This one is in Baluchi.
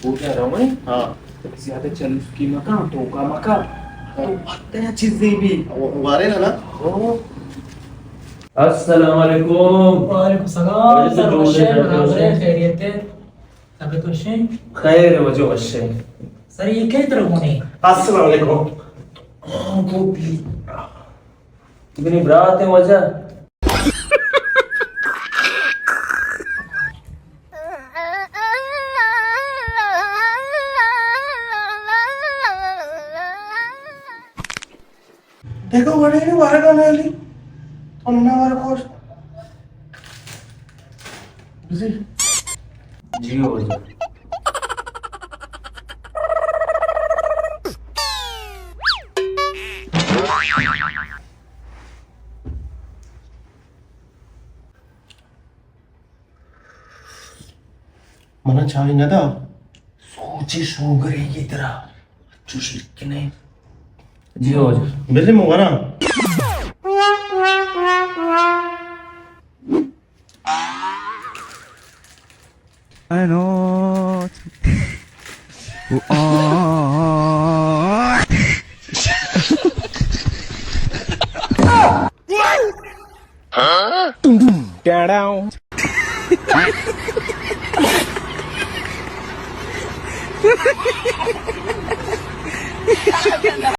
واجہ رویں؟ ہاں۔ زیادہ چلوسکی مکن، توکا مکن۔ تو وقت ہے چیزیں بھی۔ وہ، وارے نا نا؟ او۔ السلام علیکم۔ وعلیکم السلام۔ واجہ سر، جوڑ وش ئے، برابر ئے، خیریت ئے؟ طبیعت وش ئے؟ خیر ئے واجہ، وش ئے۔ سر، یہ کئی طرح ہونے؟ السلام علیکم۔ ہاں، گوپی۔ منی برات ئے واجہ۔ دیکھو، وڑے نے وارگا نہ لی۔ تو نہ وار کوش۔ بزی۔ جی واجہ۔ منا چائے نہ دا، سوچے شوگرے کی طرح۔ چوش لکھنے۔ جی واجہ۔ بلے مغرا۔ I know. Huh? Dum, dum, down, down.